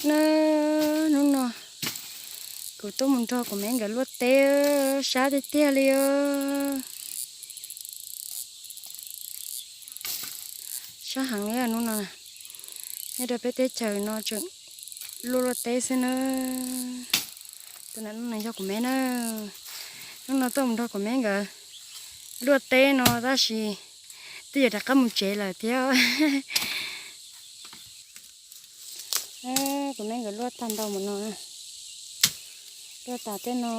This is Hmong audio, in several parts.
Na, hnub no kuv tuaj mus nrog kuv me nkawd luaj teb, sab tiag tiag li. Sab heev li hnub no, nyob rau peb teb chaws no tseem luaj luaj teb xwb na. Tus no yog kuv me na. Hnub no tuaj mus nrog kuv me nkawd luaj teb no tab sis twb yuav rov qab mus tsev lawm thiab. Kuv me nkawd luaj tag ntau mus no, luaj tas tej no,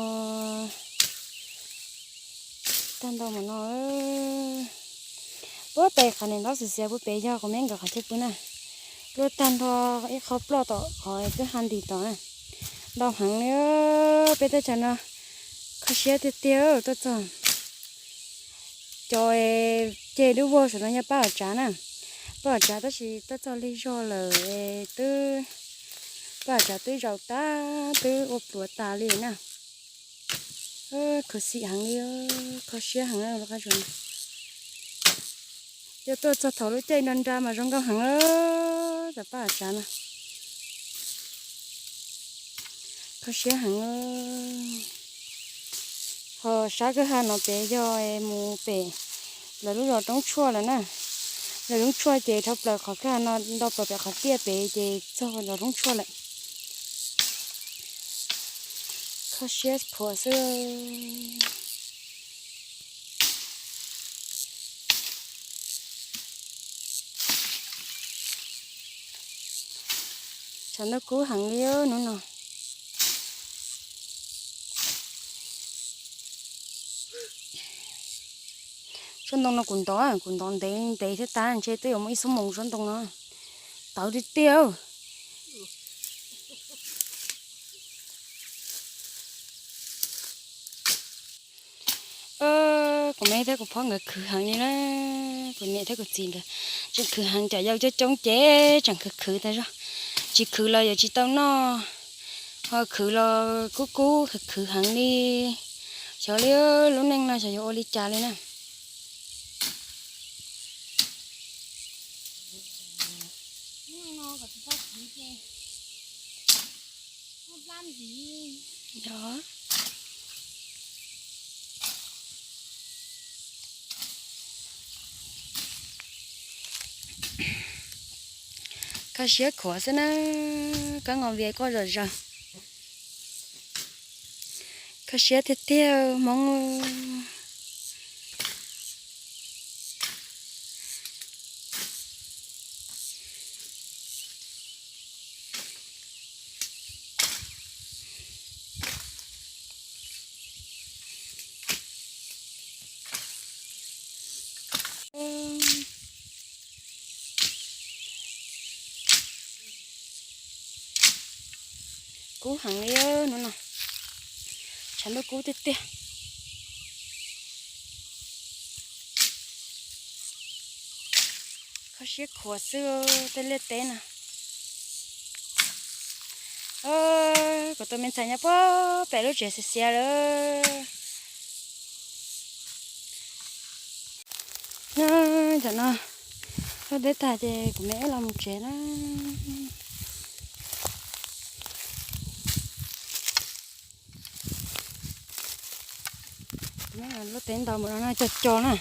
tag ntau mus no. Puag pem qhov niam ntaub xiav xiav puag pem yog kuv me nkawd qhov chaw pw na. Luaj tag nrho ib qho ploj tom qhov twb ha ntis tom na. Ntau heev li, peb teb chaws no kho siab tiag tiag tuaj txog. Cov ceg dub vog saum no yog paj ham tsav na, paj ham tsav tab sis tuaj txog lig zog lawm, twb, paj ham tsav twb zaum tag twb ua pluav tas li na. Khuv xim heev li, kho siab heev li. Yog tuaj txog thaum lub caij nra nra mas zoo nkauj heev, cov paj ham tsav no. Kho siab heev. Ho sab kwj ha no pem yog mus pem lawv lub zos Roob Tshuaj lawm na. Lawv Roob Tshuaj ces dhau plaws qhov kwj ha no nto plaws pem qhov tiaj pem ces txog zos Roob Tshuaj lawm. Kho siab khuav xwb. Tshav ntuj kub heev li hnub no. Suab ntoo no kuv ntov, kuv ntov ntev ntev thiab tas ntshe twb yuav muaj ib xuab moos suab ntoo no. Tawv tiag tiag. Kuv me thiab kuv phob nkawd khwv heev li na, kuv niam thiab kuv txiv nkawd tseem khwv heev, cov yau coob coob ces tseem khwv khwv tas zog. Tsis khwv los yuav tsis tau noj, ho khwv los kub kub khwv khwv heev li. Xyov li lub neej no xyov yuav ua li cas li na. Kho siab khuav xwb na, kab ngo vias quaj zom zaws. Kho siab tiag tiag Hmoob. Kub heev li hnub no, tshav ntuj kub tiag tiag. Kho siab khuav xwb tej liaj teb no. Kuv tus me ntxhais nyob puag pem lub tsev xiav xiav lawm. Tam no luaj teb tag ces kuv me wb los mus tsev na. Luaj teb ntau mus no cog cog na.